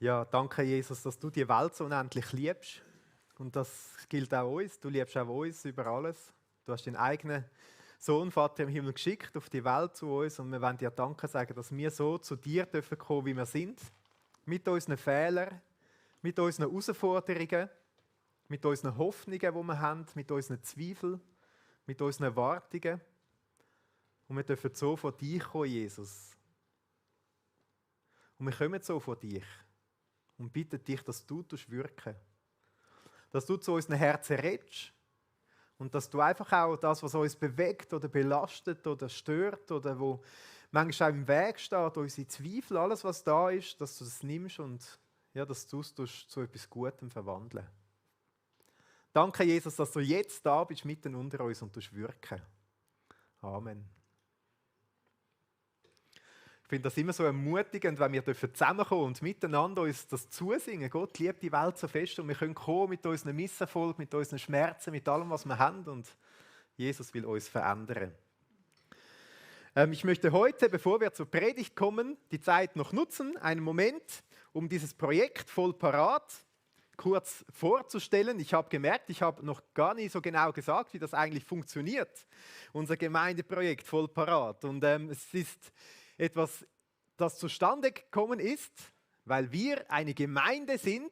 Ja, danke Jesus, dass du die Welt so unendlich liebst. Und das gilt auch uns. Du liebst auch uns über alles. Du hast deinen eigenen Sohn, Vater im Himmel, geschickt auf die Welt zu uns. Und wir wollen dir Danke sagen, dass wir so zu dir dürfen kommen, wie wir sind. Mit unseren Fehlern, mit unseren Herausforderungen, mit unseren Hoffnungen, die wir haben, mit unseren Zweifeln, mit unseren Erwartungen. Und wir dürfen so vor dich kommen, Jesus. Und wir kommen so vor dich und bitten dich, dass du wirken. Dass du zu unseren Herzen redest und dass du einfach auch das, was uns bewegt oder belastet oder stört oder wo manchmal auch im Weg steht, unsere Zweifel, alles was da ist, dass du das nimmst und ja, dass du es zu etwas Gutem verwandeln. Danke, Jesus, dass du jetzt da bist, mitten unter uns und wirken. Amen. Ich finde das immer so ermutigend, wenn wir zusammenkommen und miteinander uns das zusingen. Gott liebt die Welt so fest und wir können kommen mit unseren Misserfolg, mit unseren Schmerzen, mit allem, was wir haben und Jesus will uns verändern. Ich möchte heute, bevor wir zur Predigt kommen, die Zeit noch nutzen, einen Moment, um dieses Projekt voll parat kurz vorzustellen. Ich habe gemerkt, ich habe noch gar nicht so genau gesagt, wie das eigentlich funktioniert, unser Gemeindeprojekt voll parat. Und es ist etwas, das zustande gekommen ist, weil wir eine Gemeinde sind,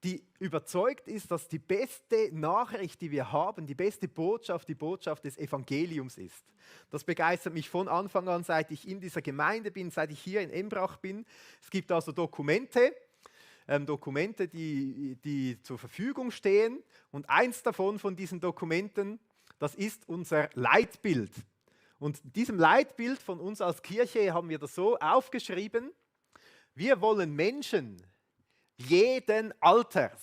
die überzeugt ist, dass die beste Nachricht, die wir haben, die beste Botschaft, die Botschaft des Evangeliums ist. Das begeistert mich von Anfang an, seit ich in dieser Gemeinde bin, seit ich hier in Embrach bin. Es gibt also Dokumente, die zur Verfügung stehen. Und eins davon, von diesen Dokumenten, das ist unser Leitbild. Und in diesem Leitbild von uns als Kirche haben wir das so aufgeschrieben: Wir wollen Menschen jeden Alters,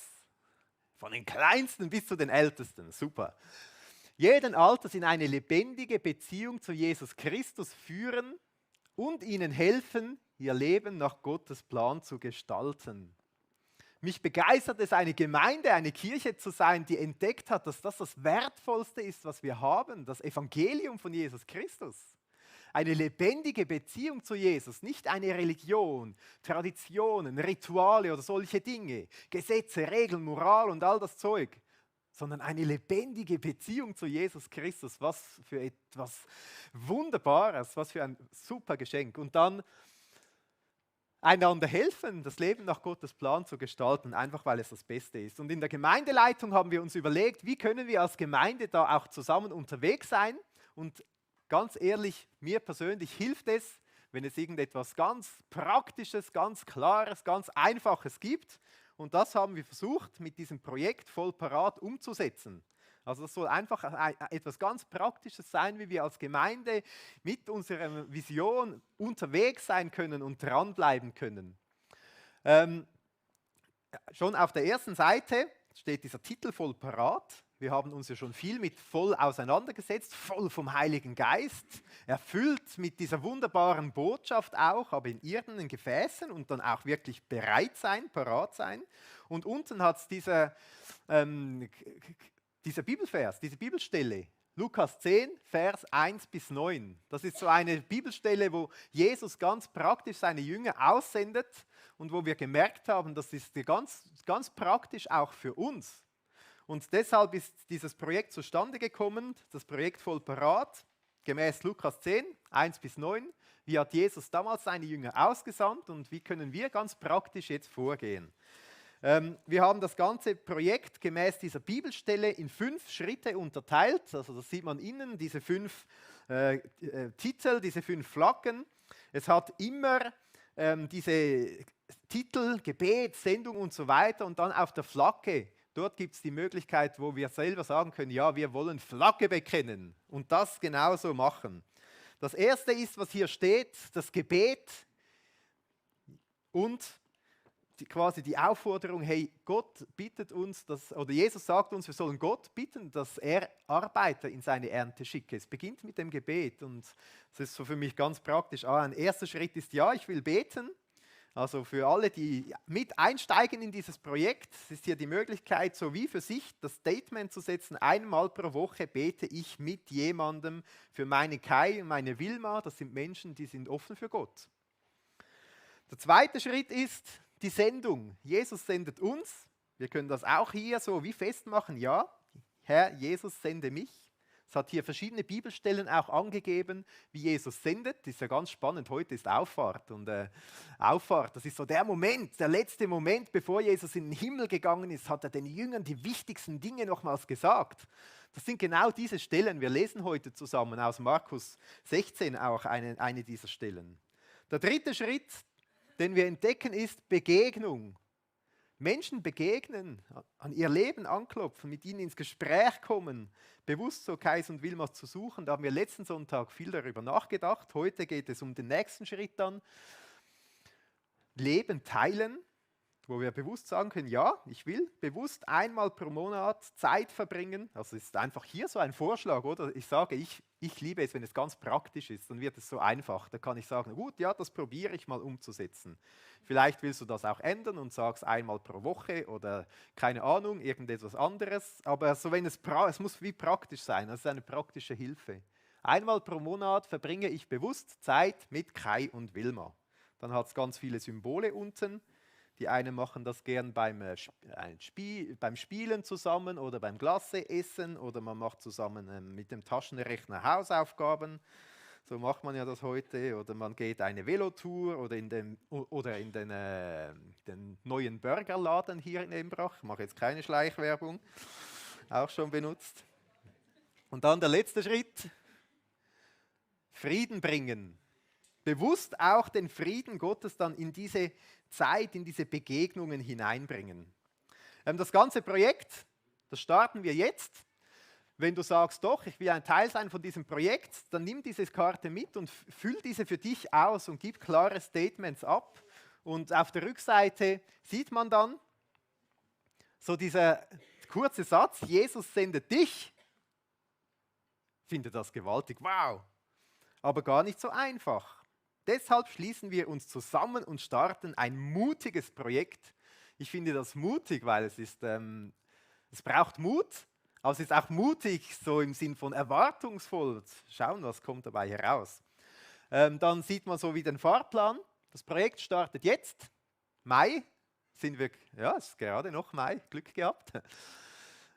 von den Kleinsten bis zu den Ältesten, super, jeden Alters in eine lebendige Beziehung zu Jesus Christus führen und ihnen helfen, ihr Leben nach Gottes Plan zu gestalten. Mich begeistert es, eine Gemeinde, eine Kirche zu sein, die entdeckt hat, dass das Wertvollste ist, was wir haben, das Evangelium von Jesus Christus. Eine lebendige Beziehung zu Jesus, nicht eine Religion, Traditionen, Rituale oder solche Dinge, Gesetze, Regeln, Moral und all das Zeug, sondern eine lebendige Beziehung zu Jesus Christus. Was für etwas Wunderbares, was für ein super Geschenk. Und dann einander helfen, das Leben nach Gottes Plan zu gestalten, einfach weil es das Beste ist. Und in der Gemeindeleitung haben wir uns überlegt, wie können wir als Gemeinde da auch zusammen unterwegs sein. Und ganz ehrlich, mir persönlich hilft es, wenn es irgendetwas ganz Praktisches, ganz Klares, ganz Einfaches gibt. Und das haben wir versucht, mit diesem Projekt voll parat umzusetzen. Also das soll einfach etwas ganz Praktisches sein, wie wir als Gemeinde mit unserer Vision unterwegs sein können und dranbleiben können. Schon auf der ersten Seite steht dieser Titel voll parat. Wir haben uns ja schon viel mit voll auseinandergesetzt, voll vom Heiligen Geist, erfüllt mit dieser wunderbaren Botschaft auch, aber in irdenen Gefäßen und dann auch wirklich bereit sein, parat sein. Und unten hat es dieser Bibelvers, diese Bibelstelle, Lukas 10, Vers 1 bis 9. Das ist so eine Bibelstelle, wo Jesus ganz praktisch seine Jünger aussendet und wo wir gemerkt haben, das ist ganz, ganz praktisch auch für uns. Und deshalb ist dieses Projekt zustande gekommen, das Projekt voll parat, gemäß Lukas 10, 1 bis 9. Wie hat Jesus damals seine Jünger ausgesandt und wie können wir ganz praktisch jetzt vorgehen? Wir haben das ganze Projekt gemäß dieser Bibelstelle in 5 Schritte unterteilt. Also das sieht man innen, diese 5 Titel, diese 5 Flaggen. Es hat immer diese Titel, Gebet, Sendung und so weiter. Und dann auf der Flagge, dort gibt es die Möglichkeit, wo wir selber sagen können, ja, wir wollen Flagge bekennen und das genauso machen. Das erste ist, was hier steht, das Gebet und quasi die Aufforderung, hey, Gott bittet uns, oder Jesus sagt uns, wir sollen Gott bitten, dass er Arbeiter in seine Ernte schicke. Es beginnt mit dem Gebet und das ist so für mich ganz praktisch. Ein erster Schritt ist, ja, ich will beten. Also für alle, die mit einsteigen in dieses Projekt, ist hier die Möglichkeit, so wie für sich das Statement zu setzen, einmal pro Woche bete ich mit jemandem für meine Kai und meine Wilma. Das sind Menschen, die sind offen für Gott. Der zweite Schritt ist, die Sendung. Jesus sendet uns. Wir können das auch hier so wie festmachen. Ja, Herr Jesus, sende mich. Es hat hier verschiedene Bibelstellen auch angegeben, wie Jesus sendet. Das ist ja ganz spannend. Heute ist Auffahrt. Und Auffahrt, das ist so der Moment, der letzte Moment, bevor Jesus in den Himmel gegangen ist, hat er den Jüngern die wichtigsten Dinge nochmals gesagt. Das sind genau diese Stellen. Wir lesen heute zusammen aus Markus 16 auch eine dieser Stellen. Der dritte Schritt, den wir entdecken, ist Begegnung. Menschen begegnen, an ihr Leben anklopfen, mit ihnen ins Gespräch kommen, bewusst so Kais und Wilma zu suchen. Da haben wir letzten Sonntag viel darüber nachgedacht. Heute geht es um den nächsten Schritt dann. Leben teilen, wo wir bewusst sagen können, ja, ich will bewusst einmal pro Monat Zeit verbringen. Also es ist einfach hier so ein Vorschlag, oder? Ich sage, ich liebe es, wenn es ganz praktisch ist, dann wird es so einfach. Da kann ich sagen, gut, ja, das probiere ich mal umzusetzen. Vielleicht willst du das auch ändern und sagst einmal pro Woche oder keine Ahnung, irgendetwas anderes. Aber so wenn es muss wie praktisch sein, das ist eine praktische Hilfe. Einmal pro Monat verbringe ich bewusst Zeit mit Kai und Wilma. Dann hat es ganz viele Symbole unten. Die einen machen das gern beim Spielen zusammen oder beim Glasse essen oder man macht zusammen mit dem Taschenrechner Hausaufgaben. So macht man ja das heute. Oder man geht eine Velotour oder in den neuen Burgerladen hier in Embrach. Ich mache jetzt keine Schleichwerbung. Auch schon benutzt. Und dann der letzte Schritt. Frieden bringen. Bewusst auch den Frieden Gottes dann in diese Zeit, in diese Begegnungen hineinbringen. Das ganze Projekt, das starten wir jetzt. Wenn du sagst, doch, ich will ein Teil sein von diesem Projekt, dann nimm diese Karte mit und füll diese für dich aus und gib klare Statements ab. Und auf der Rückseite sieht man dann so dieser kurze Satz, Jesus sendet dich. Ich finde das gewaltig, wow, aber gar nicht so einfach. Deshalb schließen wir uns zusammen und starten ein mutiges Projekt. Ich finde das mutig, weil es braucht Mut, aber es ist auch mutig, so im Sinn von erwartungsvoll. Schauen, was kommt dabei heraus. Dann sieht man so wie den Fahrplan. Das Projekt startet jetzt. Mai sind wir, ja, es ist gerade noch Mai, Glück gehabt.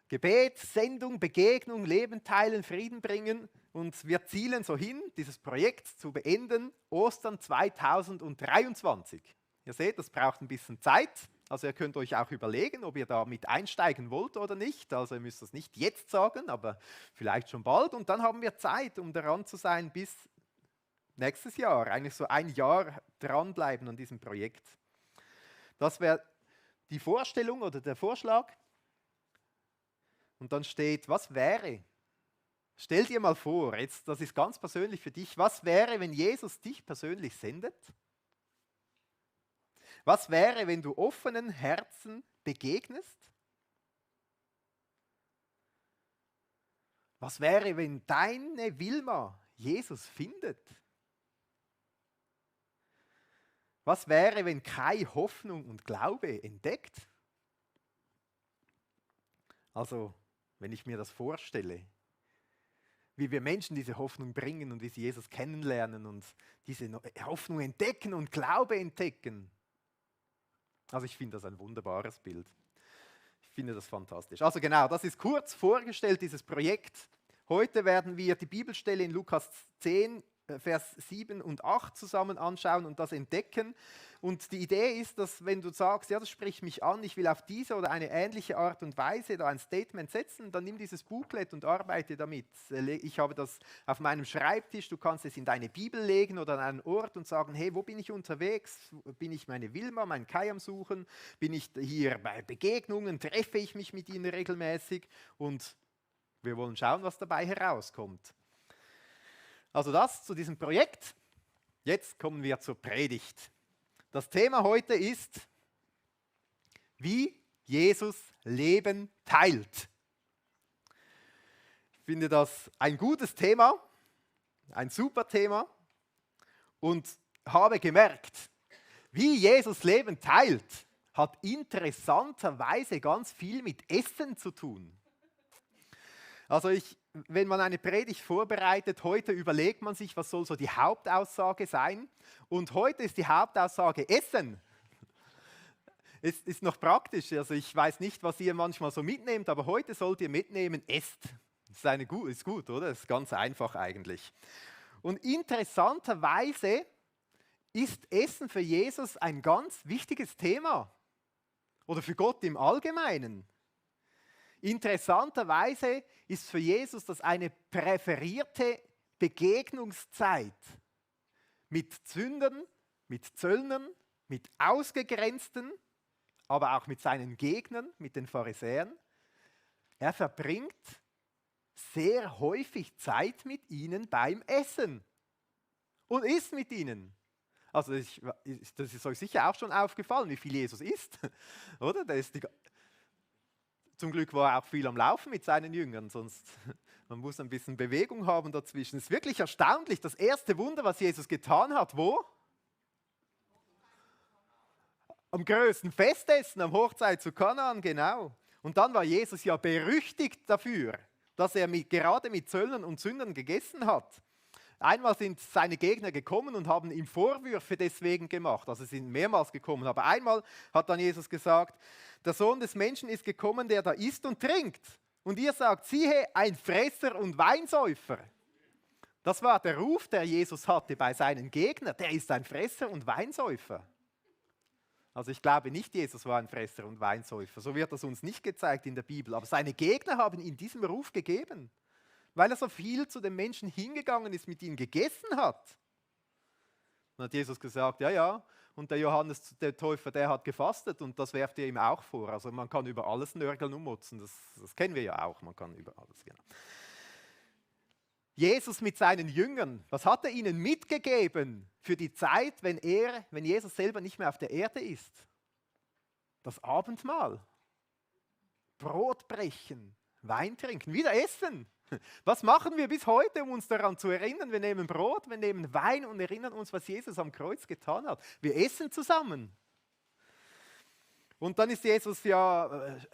Gebet, Sendung, Begegnung, Leben teilen, Frieden bringen. Und wir zielen so hin, dieses Projekt zu beenden, Ostern 2023. Ihr seht, das braucht ein bisschen Zeit. Also ihr könnt euch auch überlegen, ob ihr da mit einsteigen wollt oder nicht. Also ihr müsst das nicht jetzt sagen, aber vielleicht schon bald. Und dann haben wir Zeit, um daran zu sein bis nächstes Jahr. Eigentlich so ein Jahr dranbleiben an diesem Projekt. Das wäre die Vorstellung oder der Vorschlag. Und dann steht, was wäre? Stell dir mal vor, jetzt, das ist ganz persönlich für dich, was wäre, wenn Jesus dich persönlich sendet? Was wäre, wenn du offenen Herzen begegnest? Was wäre, wenn deine Wilma Jesus findet? Was wäre, wenn Kai Hoffnung und Glaube entdeckt? Also, wenn ich mir das vorstelle, wie wir Menschen diese Hoffnung bringen und wie sie Jesus kennenlernen und diese Hoffnung entdecken und Glaube entdecken. Also ich finde das ein wunderbares Bild. Ich finde das fantastisch. Also genau, das ist kurz vorgestellt, dieses Projekt. Heute werden wir die Bibelstelle in Lukas 10, Vers 7 und 8 zusammen anschauen und das entdecken. Und die Idee ist, dass wenn du sagst, ja, das spricht mich an, ich will auf diese oder eine ähnliche Art und Weise da ein Statement setzen, dann nimm dieses Booklet und arbeite damit. Ich habe das auf meinem Schreibtisch, du kannst es in deine Bibel legen oder an einen Ort und sagen, hey, wo bin ich unterwegs? Bin ich meine Wilma, meinen Kai am Suchen? Bin ich hier bei Begegnungen? Treffe ich mich mit ihnen regelmäßig? Und wir wollen schauen, was dabei herauskommt. Also das zu diesem Projekt. Jetzt kommen wir zur Predigt. Das Thema heute ist, wie Jesus Leben teilt. Ich finde das ein gutes Thema, ein super Thema und habe gemerkt, wie Jesus Leben teilt, hat interessanterweise ganz viel mit Essen zu tun. Also wenn man eine Predigt vorbereitet, heute überlegt man sich, was soll so die Hauptaussage sein. Und heute ist die Hauptaussage Essen. Es ist noch praktisch. Also ich weiß nicht, was ihr manchmal so mitnehmt, aber heute sollt ihr mitnehmen, esst. Ist gut, oder? Das ist ganz einfach eigentlich. Und interessanterweise ist Essen für Jesus ein ganz wichtiges Thema. Oder für Gott im Allgemeinen. Interessanterweise ist für Jesus das eine präferierte Begegnungszeit mit Sündern, mit Zöllnern, mit Ausgegrenzten, aber auch mit seinen Gegnern, mit den Pharisäern. Er verbringt sehr häufig Zeit mit ihnen beim Essen und isst mit ihnen. Also das ist euch sicher auch schon aufgefallen, wie viel Jesus isst, oder? Zum Glück war er auch viel am Laufen mit seinen Jüngern, sonst man muss ein bisschen Bewegung haben dazwischen. Es ist wirklich erstaunlich, das erste Wunder, was Jesus getan hat, wo? Am größten Festessen, am Hochzeit zu Kanaan, genau. Und dann war Jesus ja berüchtigt dafür, dass er gerade mit Zöllnern und Sündern gegessen hat. Einmal sind seine Gegner gekommen und haben ihm Vorwürfe deswegen gemacht. Also sie sind mehrmals gekommen. Aber einmal hat dann Jesus gesagt, der Sohn des Menschen ist gekommen, der da isst und trinkt. Und ihr sagt, siehe, ein Fresser und Weinsäufer. Das war der Ruf, der Jesus hatte bei seinen Gegnern. Der ist ein Fresser und Weinsäufer. Also ich glaube nicht, Jesus war ein Fresser und Weinsäufer. So wird das uns nicht gezeigt in der Bibel. Aber seine Gegner haben ihm diesen Ruf gegeben, weil er so viel zu den Menschen hingegangen ist, mit ihnen gegessen hat. Dann hat Jesus gesagt, ja, ja, und der Johannes, der Täufer, der hat gefastet und das werft ihr ihm auch vor. Also man kann über alles nörgeln und motzen, das kennen wir ja auch, man kann über alles, genau. Jesus mit seinen Jüngern, was hat er ihnen mitgegeben für die Zeit, wenn Jesus selber nicht mehr auf der Erde ist? Das Abendmahl, Brot brechen, Wein trinken, wieder essen. Was machen wir bis heute, um uns daran zu erinnern? Wir nehmen Brot, wir nehmen Wein und erinnern uns, was Jesus am Kreuz getan hat. Wir essen zusammen. Und dann ist Jesus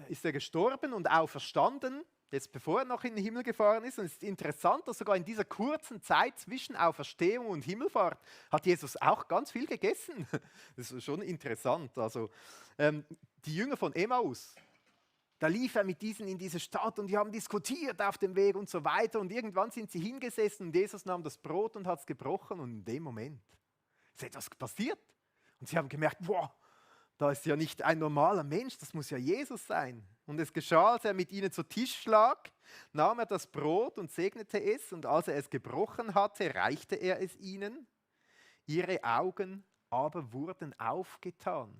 ist er gestorben und auferstanden, jetzt bevor er noch in den Himmel gefahren ist. Und es ist interessant, dass sogar in dieser kurzen Zeit zwischen Auferstehung und Himmelfahrt hat Jesus auch ganz viel gegessen. Das ist schon interessant. Also die Jünger von Emmaus, da lief er mit diesen in diese Stadt und die haben diskutiert auf dem Weg und so weiter. Und irgendwann sind sie hingesessen und Jesus nahm das Brot und hat es gebrochen. Und in dem Moment ist etwas passiert. Und sie haben gemerkt, wow, da ist ja nicht ein normaler Mensch, das muss ja Jesus sein. Und es geschah, als er mit ihnen zu Tisch lag, nahm er das Brot und segnete es. Und als er es gebrochen hatte, reichte er es ihnen. Ihre Augen aber wurden aufgetan.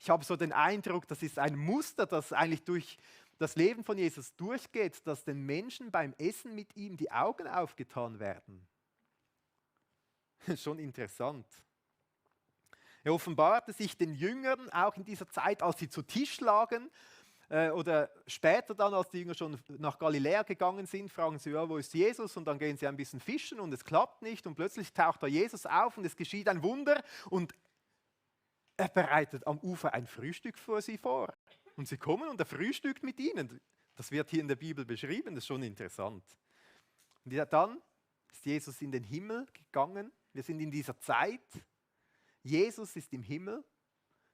Ich habe so den Eindruck, das ist ein Muster, das eigentlich durch das Leben von Jesus durchgeht, dass den Menschen beim Essen mit ihm die Augen aufgetan werden. Schon interessant. Er offenbarte sich den Jüngern auch in dieser Zeit, als sie zu Tisch lagen oder später dann, als die Jünger schon nach Galiläa gegangen sind, fragen sie, ja, wo ist Jesus? Und dann gehen sie ein bisschen fischen und es klappt nicht und plötzlich taucht da Jesus auf und es geschieht ein Wunder und er bereitet am Ufer ein Frühstück für sie vor. Und sie kommen und er frühstückt mit ihnen. Das wird hier in der Bibel beschrieben, das ist schon interessant. Und dann ist Jesus in den Himmel gegangen. Wir sind in dieser Zeit. Jesus ist im Himmel.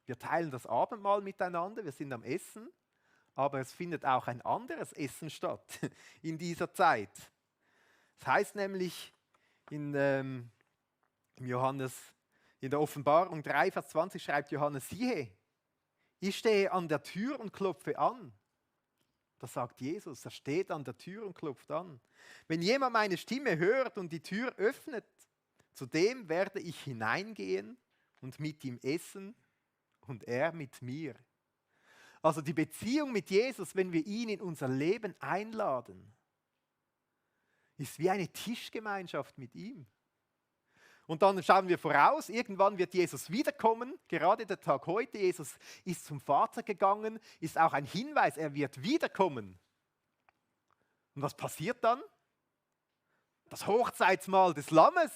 Wir teilen das Abendmahl miteinander, wir sind am Essen. Aber es findet auch ein anderes Essen statt in dieser Zeit. Es heißt nämlich im Johannes, in der Offenbarung 3, Vers 20 schreibt Johannes, siehe, ich stehe an der Tür und klopfe an. Das sagt Jesus, er steht an der Tür und klopft an. Wenn jemand meine Stimme hört und die Tür öffnet, zu dem werde ich hineingehen und mit ihm essen und er mit mir. Also die Beziehung mit Jesus, wenn wir ihn in unser Leben einladen, ist wie eine Tischgemeinschaft mit ihm. Und dann schauen wir voraus, irgendwann wird Jesus wiederkommen, gerade der Tag heute, Jesus ist zum Vater gegangen, ist auch ein Hinweis, er wird wiederkommen. Und was passiert dann? Das Hochzeitsmahl des Lammes,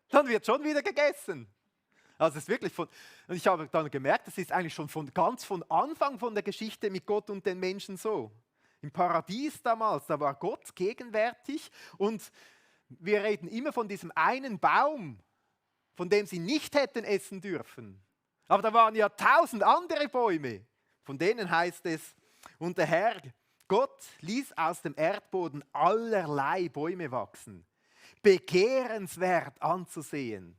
dann wird schon wieder gegessen. Also es ist wirklich und ich habe dann gemerkt, das ist eigentlich schon ganz von Anfang von der Geschichte mit Gott und den Menschen so. Im Paradies damals, da war Gott gegenwärtig und wir reden immer von diesem einen Baum, von dem sie nicht hätten essen dürfen. Aber da waren ja 1000 andere Bäume. Von denen heißt es, und der Herr, Gott, ließ aus dem Erdboden allerlei Bäume wachsen, begehrenswert anzusehen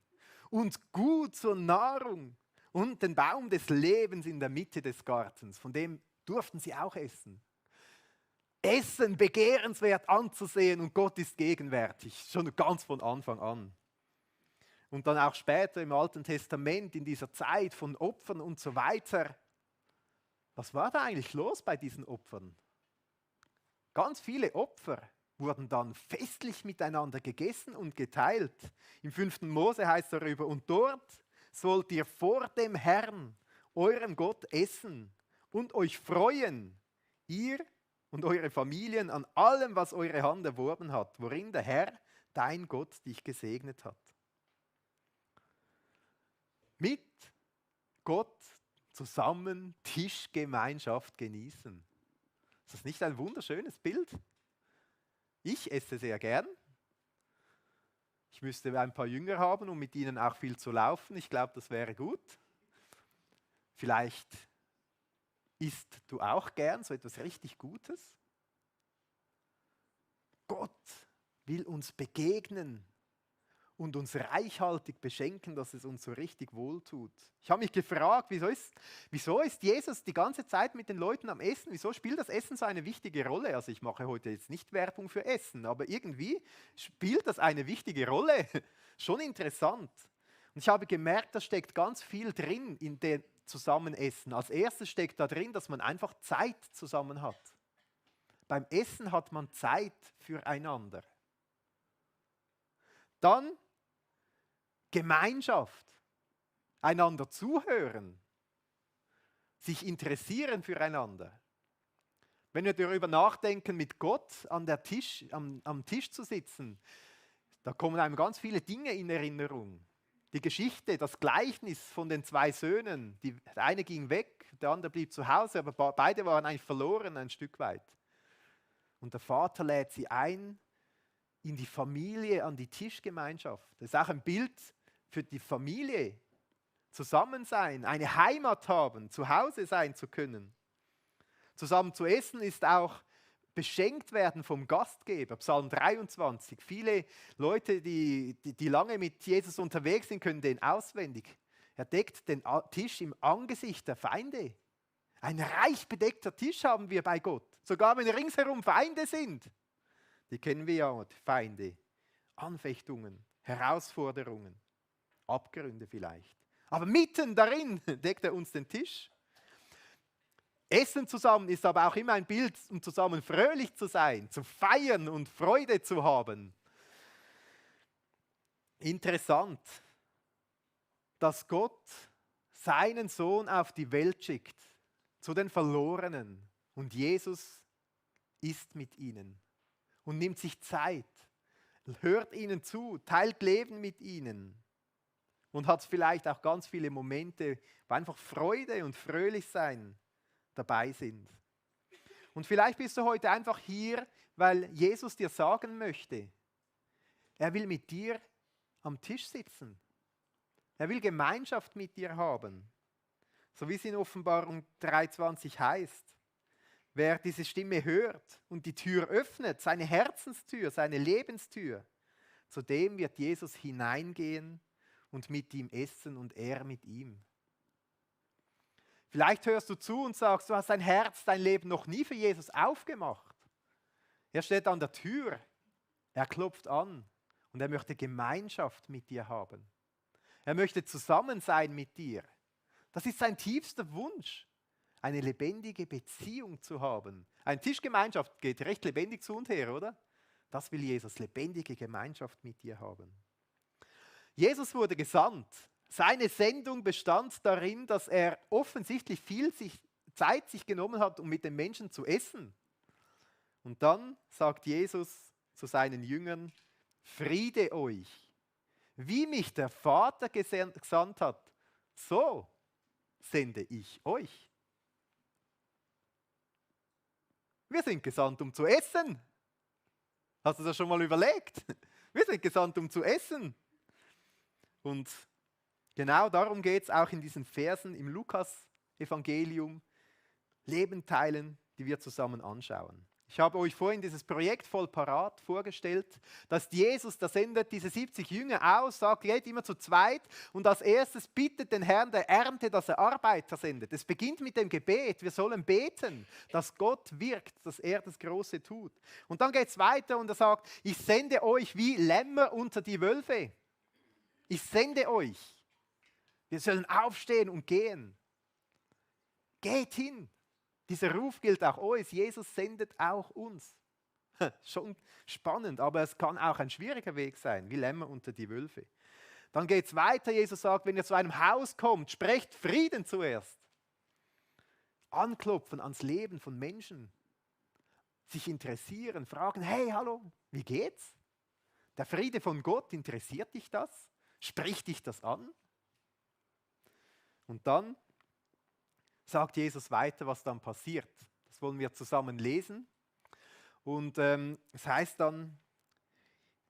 und gut zur Nahrung, und den Baum des Lebens in der Mitte des Gartens, von dem durften sie auch essen. Essen, begehrenswert anzusehen, und Gott ist gegenwärtig, schon ganz von Anfang an. Und dann auch später im Alten Testament, in dieser Zeit von Opfern und so weiter. Was war da eigentlich los bei diesen Opfern? Ganz viele Opfer wurden dann festlich miteinander gegessen und geteilt. Im 5. Mose heißt darüber, und dort sollt ihr vor dem Herrn, eurem Gott, essen und euch freuen, ihr und eure Familien, an allem, was eure Hand erworben hat, worin der Herr, dein Gott, dich gesegnet hat. Mit Gott zusammen Tischgemeinschaft genießen. Ist das nicht ein wunderschönes Bild? Ich esse sehr gern. Ich müsste ein paar Jünger haben, um mit ihnen auch viel zu laufen. Ich glaube, das wäre gut. Vielleicht isst du auch gern so etwas richtig Gutes. Gott will uns begegnen und uns reichhaltig beschenken, dass es uns so richtig wohltut. Ich habe mich gefragt, wieso ist Jesus die ganze Zeit mit den Leuten am Essen? Wieso spielt das Essen so eine wichtige Rolle? Also ich mache heute jetzt nicht Werbung für Essen, aber irgendwie spielt das eine wichtige Rolle. Schon interessant. Und ich habe gemerkt, da steckt ganz viel drin in dem Zusammenessen. Als erstes steckt da drin, dass man einfach Zeit zusammen hat. Beim Essen hat man Zeit füreinander. Dann Gemeinschaft, einander zuhören, sich interessieren füreinander. Wenn wir darüber nachdenken, mit Gott am Tisch zu sitzen, da kommen einem ganz viele Dinge in Erinnerung. Die Geschichte, das Gleichnis von den 2 Söhnen, der eine ging weg, der andere blieb zu Hause, aber beide waren eigentlich verloren ein Stück weit. Und der Vater lädt sie ein in die Familie, an die Tischgemeinschaft. Das ist auch ein Bild für die Familie. Zusammen sein, eine Heimat haben, zu Hause sein zu können. Zusammen zu essen ist auch beschenkt werden vom Gastgeber. Psalm 23. Viele Leute, die lange mit Jesus unterwegs sind, können den auswendig. Er deckt den Tisch im Angesicht der Feinde. Ein reich bedeckter Tisch haben wir bei Gott. Sogar wenn ringsherum Feinde sind. Die kennen wir ja, die Feinde. Anfechtungen, Herausforderungen, Abgründe vielleicht. Aber mitten darin deckt er uns den Tisch. Essen zusammen ist aber auch immer ein Bild, um zusammen fröhlich zu sein, zu feiern und Freude zu haben. Interessant, dass Gott seinen Sohn auf die Welt schickt, zu den Verlorenen. Und Jesus ist mit ihnen und nimmt sich Zeit, hört ihnen zu, teilt Leben mit ihnen und hat vielleicht auch ganz viele Momente, wo einfach Freude und Fröhlichsein dabei sind. Und vielleicht bist du heute einfach hier, weil Jesus dir sagen möchte, er will mit dir am Tisch sitzen. Er will Gemeinschaft mit dir haben. So wie es in Offenbarung 3,20 heißt. Wer diese Stimme hört und die Tür öffnet, seine Herzenstür, seine Lebenstür, zu dem wird Jesus hineingehen und mit ihm essen und er mit ihm. Vielleicht hörst du zu und sagst, du hast dein Herz, dein Leben noch nie für Jesus aufgemacht. Er steht an der Tür, er klopft an und er möchte Gemeinschaft mit dir haben. Er möchte zusammen sein mit dir. Das ist sein tiefster Wunsch, eine lebendige Beziehung zu haben. Eine Tischgemeinschaft geht recht lebendig zu und her, oder? Das will Jesus, lebendige Gemeinschaft mit dir haben. Jesus wurde gesandt. Seine Sendung bestand darin, dass er offensichtlich viel Zeit sich genommen hat, um mit den Menschen zu essen. Und dann sagt Jesus zu seinen Jüngern, Friede euch. Wie mich der Vater gesandt hat, so sende ich euch. Wir sind gesandt, um zu essen. Hast du das schon mal überlegt? Wir sind gesandt, um zu essen. Und Genau darum geht es auch in diesen Versen im Lukas-Evangelium. Leben teilen, die wir zusammen anschauen. Ich habe euch vorhin dieses Projekt voll parat vorgestellt, dass Jesus, der sendet diese 70 Jünger aus, sagt, geht immer zu zweit und als erstes bittet den Herrn der Ernte, dass er Arbeiter sendet. Es beginnt mit dem Gebet. Wir sollen beten, dass Gott wirkt, dass er das Große tut. Und dann geht es weiter und er sagt, ich sende euch wie Lämmer unter die Wölfe. Ich sende euch. Wir sollen aufstehen und gehen. Geht hin. Dieser Ruf gilt auch uns. Jesus sendet auch uns. Schon spannend, aber es kann auch ein schwieriger Weg sein, wie Lämmer unter die Wölfe. Dann geht es weiter. Jesus sagt, wenn ihr zu einem Haus kommt, sprecht Frieden zuerst. Anklopfen ans Leben von Menschen. Sich interessieren, fragen, hey, hallo, wie geht's? Der Friede von Gott, interessiert dich das? Spricht dich das an? Und dann sagt Jesus weiter, was dann passiert. Das wollen wir zusammen lesen. Und es heißt dann,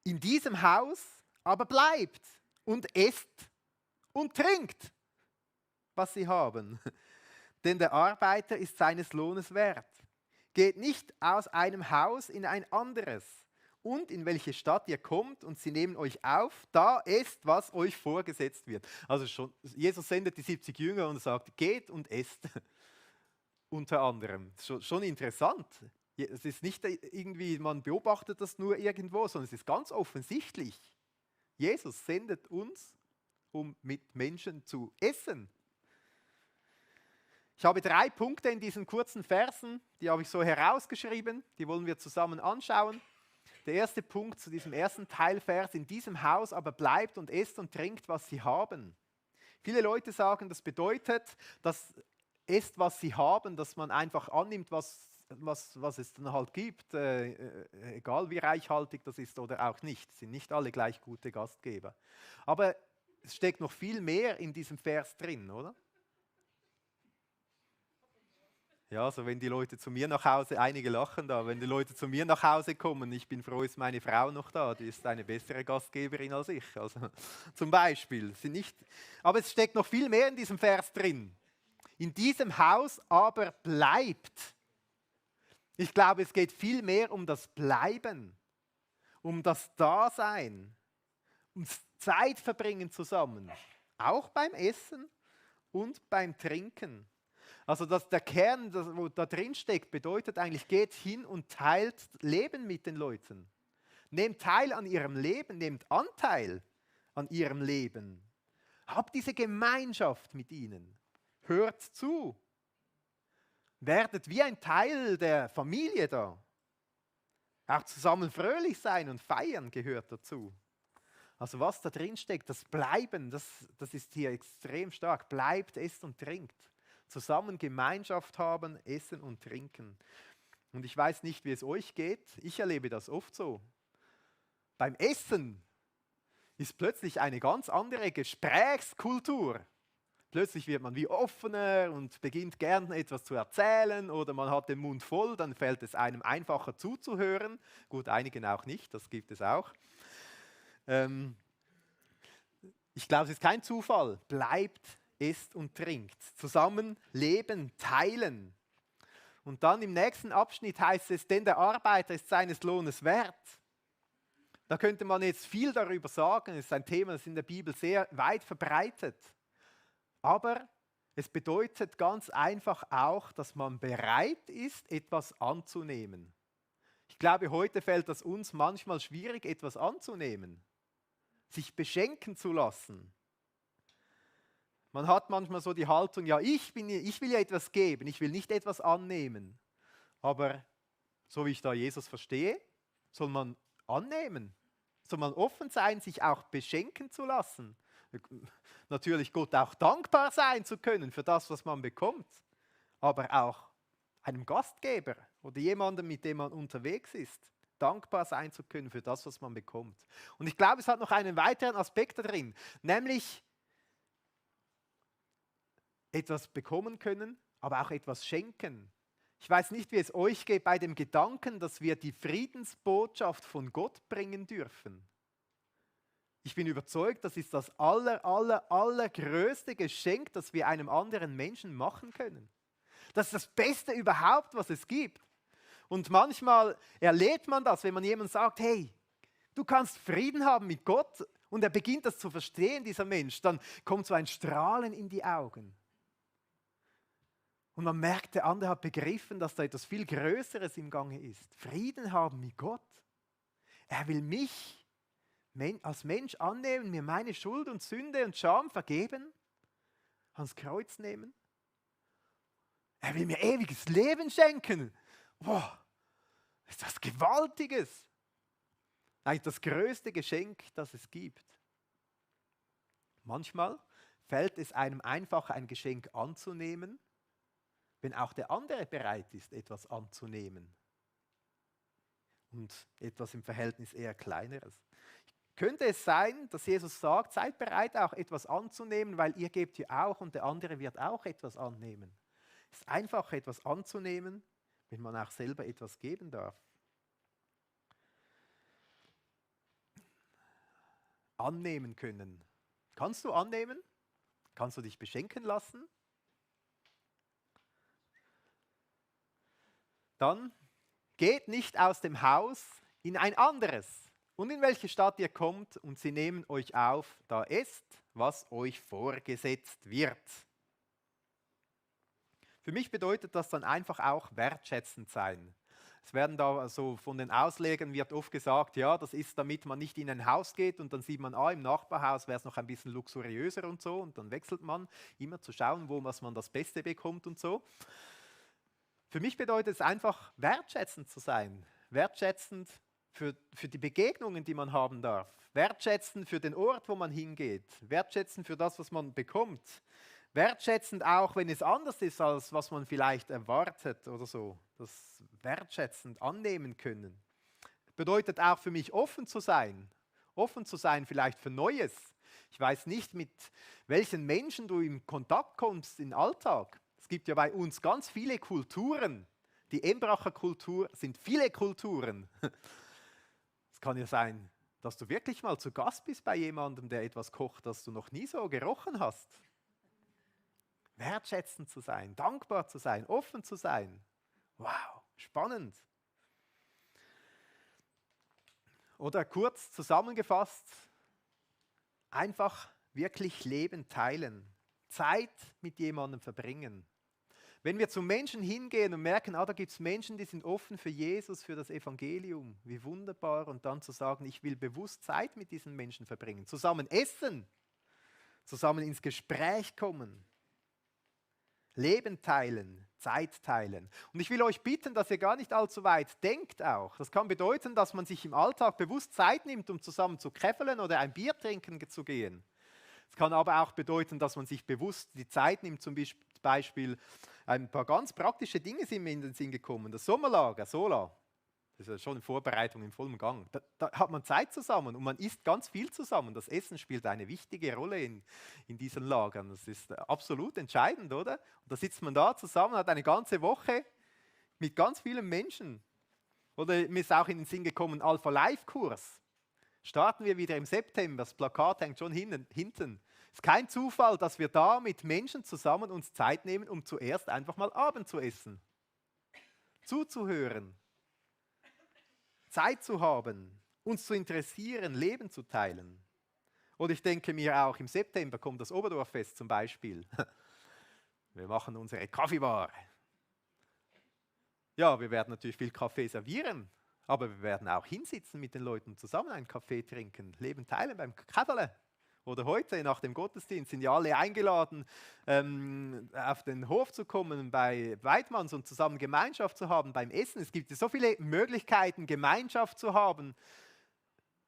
in diesem Haus aber bleibt und esst und trinkt, was sie haben. Denn der Arbeiter ist seines Lohnes wert. Geht nicht aus einem Haus in ein anderes. Und in welche Stadt ihr kommt und sie nehmen euch auf, da esst, was euch vorgesetzt wird. Also schon, Jesus sendet die 70 Jünger und sagt, geht und esst. Unter anderem. Schon interessant. Es ist nicht irgendwie, man beobachtet das nur irgendwo, sondern es ist ganz offensichtlich. Jesus sendet uns, um mit Menschen zu essen. Ich habe 3 Punkte in diesen kurzen Versen, die habe ich so herausgeschrieben, die wollen wir zusammen anschauen. Der erste Punkt zu diesem ersten Teilvers, in diesem Haus aber bleibt und esst und trinkt, was sie haben. Viele Leute sagen, das bedeutet, dass esst, was sie haben, dass man einfach annimmt, was es dann halt gibt, egal wie reichhaltig das ist oder auch nicht. Es sind nicht alle gleich gute Gastgeber. Aber es steckt noch viel mehr in diesem Vers drin, oder? Ja, so wenn die Leute zu mir nach Hause, einige lachen da, wenn die Leute zu mir nach Hause kommen, ich bin froh, ist meine Frau noch da, die ist eine bessere Gastgeberin als ich. Also zum Beispiel. Aber es steckt noch viel mehr in diesem Vers drin. In diesem Haus aber bleibt. Ich glaube, es geht viel mehr um das Bleiben, um das Dasein, ums Zeit verbringen zusammen. Auch beim Essen und beim Trinken. Also der Kern, wo da drin steckt, bedeutet eigentlich, geht hin und teilt Leben mit den Leuten. Nehmt teil an ihrem Leben, nehmt Anteil an ihrem Leben. Habt diese Gemeinschaft mit ihnen. Hört zu. Werdet wie ein Teil der Familie da. Auch zusammen fröhlich sein und feiern gehört dazu. Also was da drin steckt, das Bleiben, das ist hier extrem stark. Bleibt, esst und trinkt. Zusammen Gemeinschaft haben, essen und trinken. Und ich weiß nicht, wie es euch geht. Ich erlebe das oft so. Beim Essen ist plötzlich eine ganz andere Gesprächskultur. Plötzlich wird man wie offener und beginnt gern etwas zu erzählen oder man hat den Mund voll, dann fällt es einem einfacher zuzuhören. Gut, einigen auch nicht, das gibt es auch. Ich glaube, es ist kein Zufall. Bleibt, esst und trinkt. Zusammen leben, teilen. Und dann im nächsten Abschnitt heißt es, denn der Arbeiter ist seines Lohnes wert. Da könnte man jetzt viel darüber sagen. Es ist ein Thema, das in der Bibel sehr weit verbreitet. Aber es bedeutet ganz einfach auch, dass man bereit ist, etwas anzunehmen. Ich glaube, heute fällt es uns manchmal schwierig, etwas anzunehmen. Sich beschenken zu lassen. Man hat manchmal so die Haltung, ja, ich will ja etwas geben, ich will nicht etwas annehmen. Aber so wie ich da Jesus verstehe, soll man annehmen. Soll man offen sein, sich auch beschenken zu lassen. Natürlich Gott auch dankbar sein zu können für das, was man bekommt. Aber auch einem Gastgeber oder jemandem, mit dem man unterwegs ist, dankbar sein zu können für das, was man bekommt. Und ich glaube, es hat noch einen weiteren Aspekt da drin, nämlich etwas bekommen können, aber auch etwas schenken. Ich weiß nicht, wie es euch geht bei dem Gedanken, dass wir die Friedensbotschaft von Gott bringen dürfen. Ich bin überzeugt, das ist das allergrößte Geschenk, das wir einem anderen Menschen machen können. Das ist das Beste überhaupt, was es gibt. Und manchmal erlebt man das, wenn man jemandem sagt, hey, du kannst Frieden haben mit Gott, und er beginnt das zu verstehen, dieser Mensch, dann kommt so ein Strahlen in die Augen. Und man merkt, der andere hat begriffen, dass da etwas viel Größeres im Gange ist. Frieden haben mit Gott. Er will mich als Mensch annehmen, mir meine Schuld und Sünde und Scham vergeben, ans Kreuz nehmen. Er will mir ewiges Leben schenken. Boah, ist das Gewaltiges. Eigentlich das größte Geschenk, das es gibt. Manchmal fällt es einem einfacher, ein Geschenk anzunehmen, wenn auch der andere bereit ist, etwas anzunehmen. Und etwas im Verhältnis eher Kleineres. Könnte es sein, dass Jesus sagt, seid bereit, auch etwas anzunehmen, weil ihr gebt ja auch und der andere wird auch etwas annehmen. Es ist einfach, etwas anzunehmen, wenn man auch selber etwas geben darf. Annehmen können. Kannst du annehmen? Kannst du dich beschenken lassen? Dann geht nicht aus dem Haus in ein anderes. Und in welche Stadt ihr kommt, und sie nehmen euch auf, da esst, was euch vorgesetzt wird. Für mich bedeutet das dann einfach auch wertschätzend sein. Es werden da also von den Auslegern wird oft gesagt, ja, das ist, damit man nicht in ein Haus geht und dann sieht man, im Nachbarhaus wäre es noch ein bisschen luxuriöser und so, und dann wechselt man immer zu schauen, was man das Beste bekommt und so. Für mich bedeutet es einfach, wertschätzend zu sein. Wertschätzend für die Begegnungen, die man haben darf. Wertschätzend für den Ort, wo man hingeht. Wertschätzend für das, was man bekommt. Wertschätzend auch, wenn es anders ist, als was man vielleicht erwartet oder so. Das wertschätzend annehmen können. Bedeutet auch für mich, offen zu sein. Offen zu sein vielleicht für Neues. Ich weiß nicht, mit welchen Menschen du in Kontakt kommst im Alltag. Es gibt ja bei uns ganz viele Kulturen. Die Embracher Kultur sind viele Kulturen. Es kann ja sein, dass du wirklich mal zu Gast bist bei jemandem, der etwas kocht, das du noch nie so gerochen hast. Wertschätzend zu sein, dankbar zu sein, offen zu sein. Wow, spannend. Oder kurz zusammengefasst, einfach wirklich Leben teilen, Zeit mit jemandem verbringen. Wenn wir zu Menschen hingehen und merken, da gibt es Menschen, die sind offen für Jesus, für das Evangelium, wie wunderbar, und dann zu sagen, ich will bewusst Zeit mit diesen Menschen verbringen, zusammen essen, zusammen ins Gespräch kommen, Leben teilen, Zeit teilen. Und ich will euch bitten, dass ihr gar nicht allzu weit denkt auch. Das kann bedeuten, dass man sich im Alltag bewusst Zeit nimmt, um zusammen zu käffeln oder ein Bier trinken zu gehen. Es kann aber auch bedeuten, dass man sich bewusst die Zeit nimmt, zum Beispiel ein paar ganz praktische Dinge sind mir in den Sinn gekommen. Das Sommerlager, Sola, das ist ja schon in Vorbereitung im vollen Gang. Da hat man Zeit zusammen und man isst ganz viel zusammen. Das Essen spielt eine wichtige Rolle in diesen Lagern. Das ist absolut entscheidend, oder? Und da sitzt man da zusammen, hat eine ganze Woche mit ganz vielen Menschen. Oder mir ist auch in den Sinn gekommen, Alpha-Life-Kurs. Starten wir wieder im September, das Plakat hängt schon hinten. Es ist kein Zufall, dass wir da mit Menschen zusammen uns Zeit nehmen, um zuerst einfach mal Abend zu essen. Zuzuhören. Zeit zu haben, uns zu interessieren, Leben zu teilen. Oder ich denke mir auch, im September kommt das Oberdorffest zum Beispiel. Wir machen unsere Kaffeebar. Ja, wir werden natürlich viel Kaffee servieren, aber wir werden auch hinsitzen mit den Leuten zusammen einen Kaffee trinken, Leben teilen beim Kaffeele. Oder heute nach dem Gottesdienst sind ja alle eingeladen, auf den Hof zu kommen bei Weidmanns und zusammen Gemeinschaft zu haben beim Essen. Es gibt so viele Möglichkeiten, Gemeinschaft zu haben.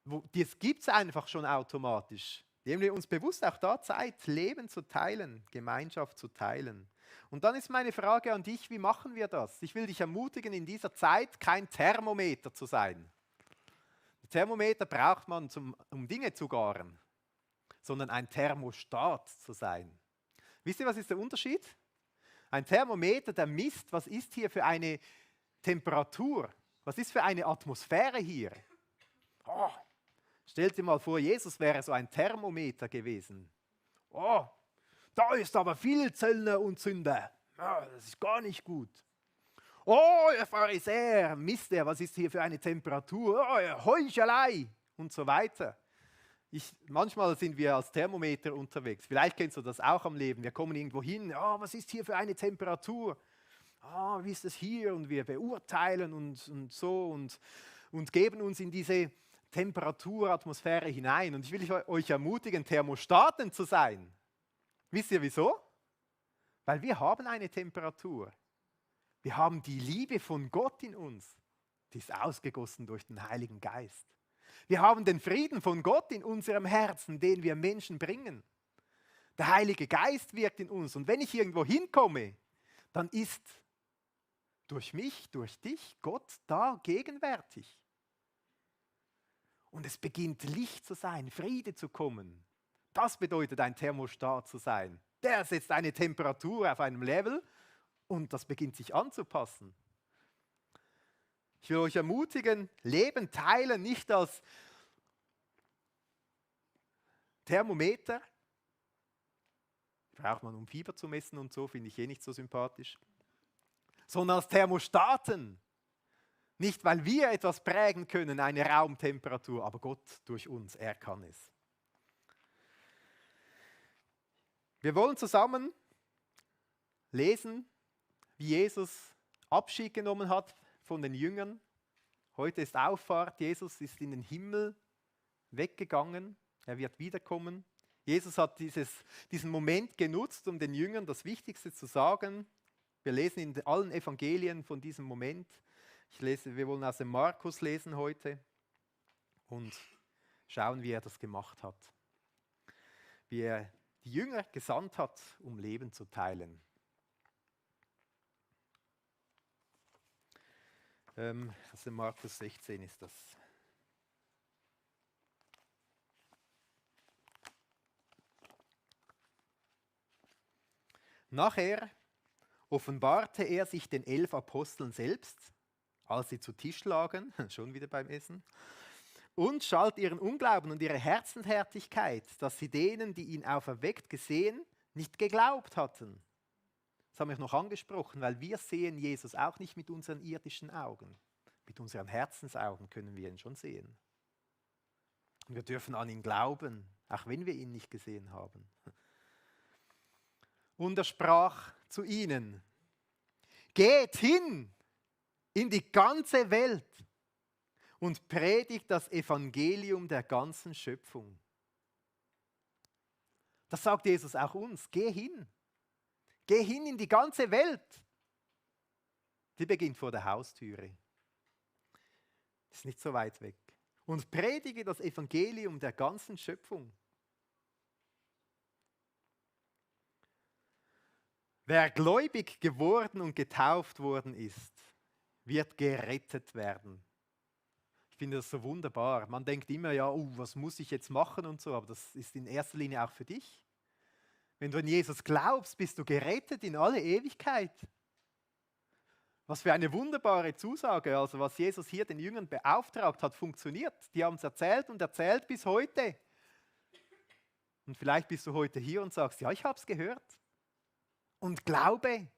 Das gibt es einfach schon automatisch. Nehmen wir uns bewusst auch da Zeit, Leben zu teilen, Gemeinschaft zu teilen. Und dann ist meine Frage an dich, wie machen wir das? Ich will dich ermutigen, in dieser Zeit kein Thermometer zu sein. Ein Thermometer braucht man, um Dinge zu garen, sondern ein Thermostat zu sein. Wisst ihr, was ist der Unterschied? Ein Thermometer, der misst, was ist hier für eine Temperatur, was ist für eine Atmosphäre hier. Stellt dir mal vor, Jesus wäre so ein Thermometer gewesen. Oh, da ist aber viel Zöllner und Sünder. Ja, das ist gar nicht gut. Oh, ihr Pharisäer, Mist, was ist hier für eine Temperatur? Oh, ihr Heuchelei und so weiter. Manchmal sind wir als Thermometer unterwegs. Vielleicht kennst du das auch am Leben. Wir kommen irgendwo hin. Oh, was ist hier für eine Temperatur? Oh, wie ist es hier? Und wir beurteilen und so und geben uns in diese Temperaturatmosphäre hinein. Und ich will euch ermutigen, Thermostaten zu sein. Wisst ihr wieso? Weil wir haben eine Temperatur. Wir haben die Liebe von Gott in uns. Die ist ausgegossen durch den Heiligen Geist. Wir haben den Frieden von Gott in unserem Herzen, den wir Menschen bringen. Der Heilige Geist wirkt in uns. Und wenn ich irgendwo hinkomme, dann ist durch mich, durch dich Gott da gegenwärtig. Und es beginnt Licht zu sein, Friede zu kommen. Das bedeutet, ein Thermostat zu sein. Der setzt eine Temperatur auf einem Level und das beginnt sich anzupassen. Ich will euch ermutigen, Leben teilen, nicht als Thermometer. Braucht man, um Fieber zu messen und so, finde ich nicht so sympathisch. Sondern als Thermostaten. Nicht, weil wir etwas prägen können, eine Raumtemperatur, aber Gott durch uns, er kann es. Wir wollen zusammen lesen, wie Jesus Abschied genommen hat von den Jüngern. Heute ist Auffahrt, Jesus ist in den Himmel weggegangen, er wird wiederkommen. Jesus hat diesen Moment genutzt, um den Jüngern das Wichtigste zu sagen. Wir lesen in allen Evangelien von diesem Moment. Wir wollen aus dem Markus lesen heute und schauen, wie er das gemacht hat. Wie er die Jünger gesandt hat, um Leben zu teilen. Also Markus 16 ist das. Nachher offenbarte er sich den 11 Aposteln selbst, als sie zu Tisch lagen, schon wieder beim Essen, und schalt ihren Unglauben und ihre Herzenshärtigkeit, dass sie denen, die ihn auferweckt gesehen, nicht geglaubt hatten. Das haben wir noch angesprochen, weil wir sehen Jesus auch nicht mit unseren irdischen Augen. Mit unseren Herzensaugen können wir ihn schon sehen. Und wir dürfen an ihn glauben, auch wenn wir ihn nicht gesehen haben. Und er sprach zu ihnen: Geht hin in die ganze Welt und predigt das Evangelium der ganzen Schöpfung. Das sagt Jesus auch uns. Geh hin. Geh hin in die ganze Welt. Die beginnt vor der Haustüre. Ist nicht so weit weg. Und predige das Evangelium der ganzen Schöpfung. Wer gläubig geworden und getauft worden ist, wird gerettet werden. Ich finde das so wunderbar. Man denkt immer, ja, was muss ich jetzt machen und so, aber das ist in erster Linie auch für dich. Wenn du an Jesus glaubst, bist du gerettet in alle Ewigkeit. Was für eine wunderbare Zusage. Also was Jesus hier den Jüngern beauftragt hat, funktioniert. Die haben es erzählt und erzählt bis heute. Und vielleicht bist du heute hier und sagst, ja, ich habe es gehört. Und glaube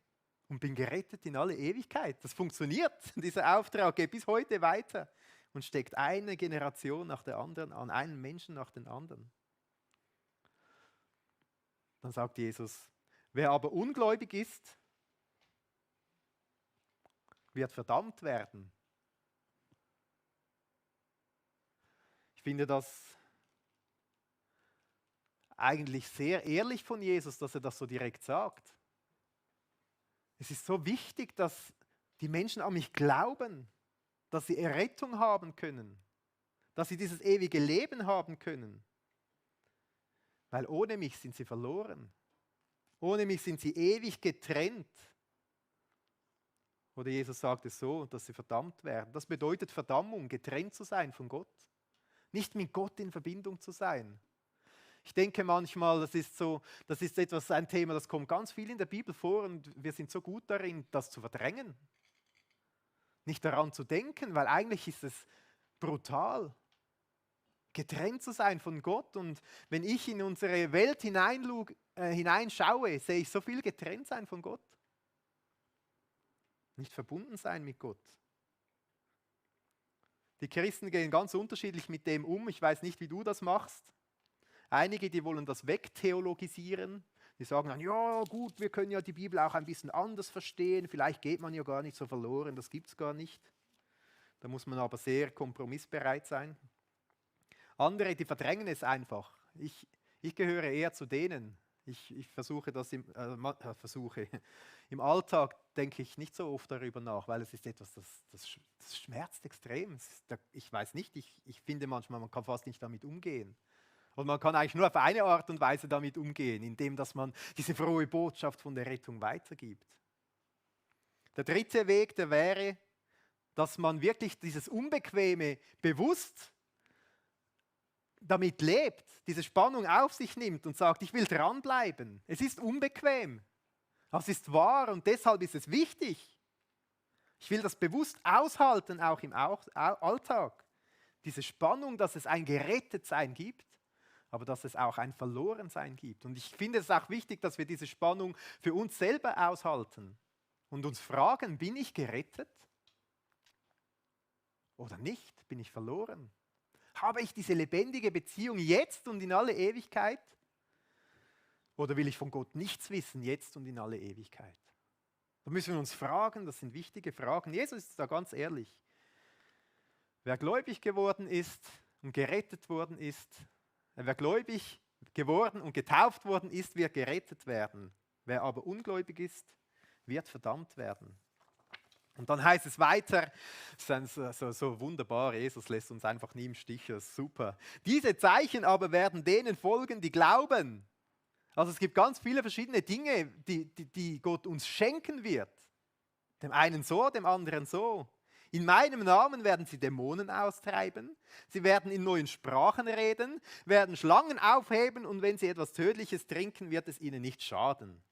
und bin gerettet in alle Ewigkeit. Das funktioniert. Dieser Auftrag geht bis heute weiter und steckt eine Generation nach der anderen an, einen Menschen nach dem anderen. Dann sagt Jesus, wer aber ungläubig ist, wird verdammt werden. Ich finde das eigentlich sehr ehrlich von Jesus, dass er das so direkt sagt. Es ist so wichtig, dass die Menschen an mich glauben, dass sie Errettung haben können, dass sie dieses ewige Leben haben können. Weil ohne mich sind sie verloren. Ohne mich sind sie ewig getrennt. Oder Jesus sagt es so, dass sie verdammt werden. Das bedeutet Verdammung, getrennt zu sein von Gott. Nicht mit Gott in Verbindung zu sein. Ich denke manchmal, das ist ein Thema, das kommt ganz viel in der Bibel vor und wir sind so gut darin, das zu verdrängen. Nicht daran zu denken, weil eigentlich ist es brutal. getrennt zu sein von Gott. Und wenn ich in unsere Welt hineinschaue, sehe ich so viel getrennt sein von Gott. Nicht verbunden sein mit Gott. Die Christen gehen ganz unterschiedlich mit dem um. Ich weiß nicht, wie du das machst. Einige, die wollen das wegtheologisieren. Die sagen dann, ja gut, wir können ja die Bibel auch ein bisschen anders verstehen. Vielleicht geht man ja gar nicht so verloren, das gibt es gar nicht. Da muss man aber sehr kompromissbereit sein. Andere, die verdrängen es einfach. Ich gehöre eher zu denen. Ich versuche das im Alltag, denke ich nicht so oft darüber nach, weil es ist etwas, das schmerzt extrem. Ich weiß nicht, ich finde manchmal, man kann fast nicht damit umgehen. Und man kann eigentlich nur auf eine Art und Weise damit umgehen, indem dass man diese frohe Botschaft von der Rettung weitergibt. Der dritte Weg, der wäre, dass man wirklich dieses Unbequeme bewusst damit lebt, diese Spannung auf sich nimmt und sagt, ich will dranbleiben. Es ist unbequem, das ist wahr und deshalb ist es wichtig. Ich will das bewusst aushalten, auch im Alltag. Diese Spannung, dass es ein Gerettetsein gibt, aber dass es auch ein Verlorensein gibt. Und ich finde es auch wichtig, dass wir diese Spannung für uns selber aushalten und uns fragen, bin ich gerettet oder nicht? Bin ich verloren? Habe ich diese lebendige Beziehung jetzt und in alle Ewigkeit? Oder will ich von Gott nichts wissen, jetzt und in alle Ewigkeit? Da müssen wir uns fragen, das sind wichtige Fragen. Jesus ist da ganz ehrlich. Wer gläubig geworden ist und gerettet worden ist, wer gläubig geworden und getauft worden ist, wird gerettet werden. Wer aber ungläubig ist, wird verdammt werden. Und dann heißt es weiter, das ist so wunderbar, Jesus lässt uns einfach nie im Stich, das ist super. Diese Zeichen aber werden denen folgen, die glauben. Also es gibt ganz viele verschiedene Dinge, die Gott uns schenken wird. Dem einen so, dem anderen so. In meinem Namen werden sie Dämonen austreiben, sie werden in neuen Sprachen reden, werden Schlangen aufheben und wenn sie etwas Tödliches trinken, wird es ihnen nicht schaden.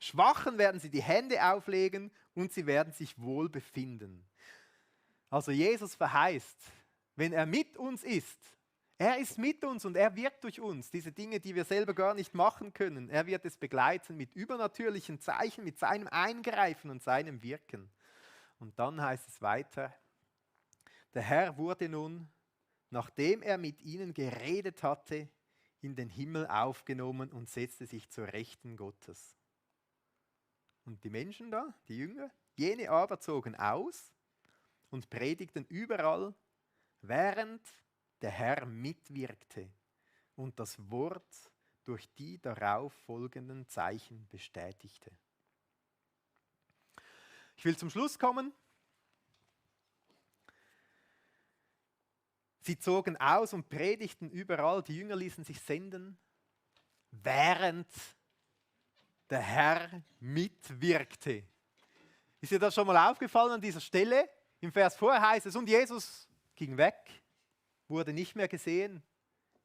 Schwachen werden sie die Hände auflegen und sie werden sich wohl befinden. Also Jesus verheißt, wenn er mit uns ist, er ist mit uns und er wirkt durch uns, diese Dinge, die wir selber gar nicht machen können. Er wird es begleiten mit übernatürlichen Zeichen, mit seinem Eingreifen und seinem Wirken. Und dann heißt es weiter, der Herr wurde nun, nachdem er mit ihnen geredet hatte, in den Himmel aufgenommen und setzte sich zur Rechten Gottes. Und die Menschen da, die Jünger, jene aber zogen aus und predigten überall, während der Herr mitwirkte und das Wort durch die darauf folgenden Zeichen bestätigte. Ich will zum Schluss kommen. Sie zogen aus und predigten überall, die Jünger ließen sich senden, während der Herr mitwirkte. Ist dir das schon mal aufgefallen an dieser Stelle? Im Vers vorher heißt es, und Jesus ging weg, wurde nicht mehr gesehen,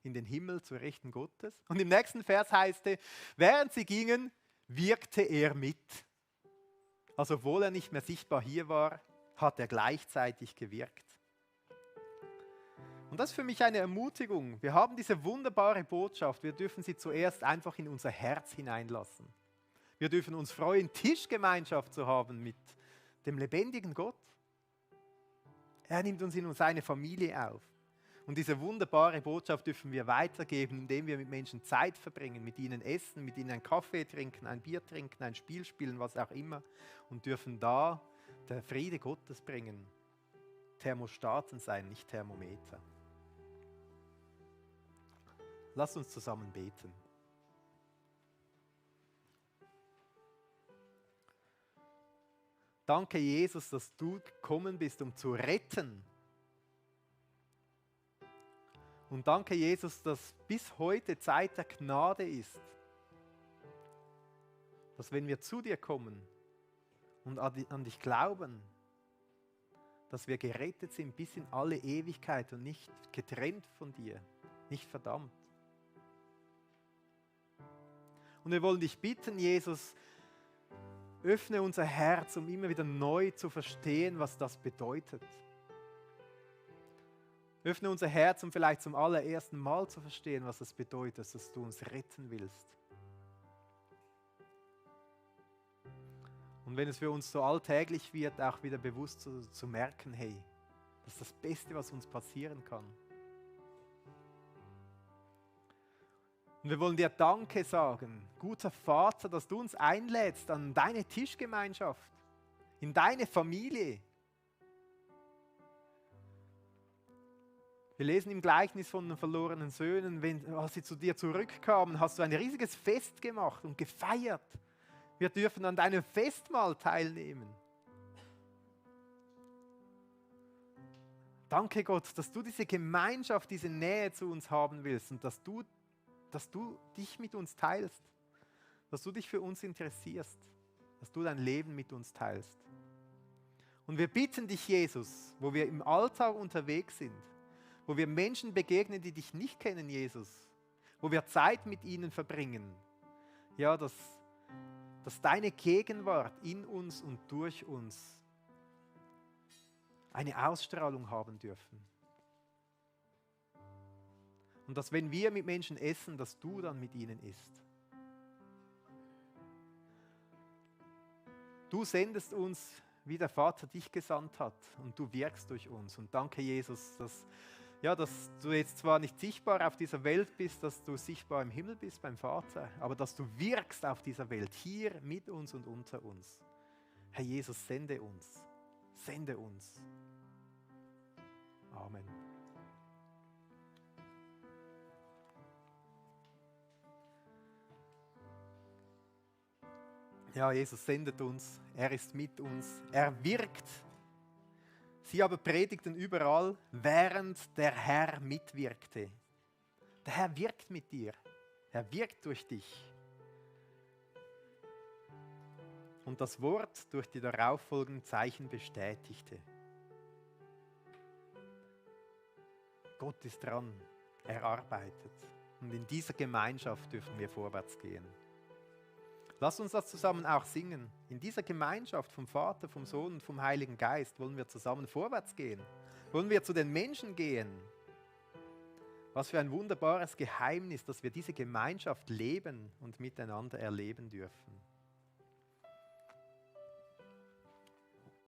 in den Himmel zur Rechten Gottes. Und im nächsten Vers heißt es, während sie gingen, wirkte er mit. Also obwohl er nicht mehr sichtbar hier war, hat er gleichzeitig gewirkt. Und das ist für mich eine Ermutigung. Wir haben diese wunderbare Botschaft, wir dürfen sie zuerst einfach in unser Herz hineinlassen. Wir dürfen uns freuen, Tischgemeinschaft zu haben mit dem lebendigen Gott. Er nimmt uns in seine Familie auf. Und diese wunderbare Botschaft dürfen wir weitergeben, indem wir mit Menschen Zeit verbringen, mit ihnen essen, mit ihnen einen Kaffee trinken, ein Bier trinken, ein Spiel spielen, was auch immer. Und dürfen da der Friede Gottes bringen. Thermostaten sein, nicht Thermometer. Lass uns zusammen beten. Danke, Jesus, dass du gekommen bist, um zu retten. Und danke, Jesus, dass bis heute Zeit der Gnade ist. Dass wenn wir zu dir kommen und an dich glauben, dass wir gerettet sind bis in alle Ewigkeit und nicht getrennt von dir, nicht verdammt. Und wir wollen dich bitten, Jesus, öffne unser Herz, um immer wieder neu zu verstehen, was das bedeutet. Öffne unser Herz, um vielleicht zum allerersten Mal zu verstehen, was es bedeutet, dass du uns retten willst. Und wenn es für uns so alltäglich wird, auch wieder bewusst zu merken, hey, das ist das Beste, was uns passieren kann. Und wir wollen dir Danke sagen, guter Vater, dass du uns einlädst an deine Tischgemeinschaft, in deine Familie. Wir lesen im Gleichnis von den verlorenen Söhnen, als sie zu dir zurückkamen, hast du ein riesiges Fest gemacht und gefeiert. Wir dürfen an deinem Festmahl teilnehmen. Danke Gott, dass du diese Gemeinschaft, diese Nähe zu uns haben willst und dass du dich mit uns teilst, dass du dich für uns interessierst, dass du dein Leben mit uns teilst. Und wir bitten dich, Jesus, wo wir im Alltag unterwegs sind, wo wir Menschen begegnen, die dich nicht kennen, Jesus, wo wir Zeit mit ihnen verbringen, ja, dass deine Gegenwart in uns und durch uns eine Ausstrahlung haben dürfen. Und dass wenn wir mit Menschen essen, dass du dann mit ihnen isst. Du sendest uns, wie der Vater dich gesandt hat und du wirkst durch uns. Und danke Jesus, dass du jetzt zwar nicht sichtbar auf dieser Welt bist, dass du sichtbar im Himmel bist beim Vater, aber dass du wirkst auf dieser Welt, hier mit uns und unter uns. Herr Jesus, sende uns. Sende uns. Amen. Ja, Jesus sendet uns, er ist mit uns, er wirkt. Sie aber predigten überall, während der Herr mitwirkte. Der Herr wirkt mit dir, er wirkt durch dich. Und das Wort durch die darauffolgenden Zeichen bestätigte. Gott ist dran, er arbeitet. Und in dieser Gemeinschaft dürfen wir vorwärts gehen. Lass uns das zusammen auch singen. In dieser Gemeinschaft vom Vater, vom Sohn und vom Heiligen Geist wollen wir zusammen vorwärts gehen. Wollen wir zu den Menschen gehen. Was für ein wunderbares Geheimnis, dass wir diese Gemeinschaft leben und miteinander erleben dürfen.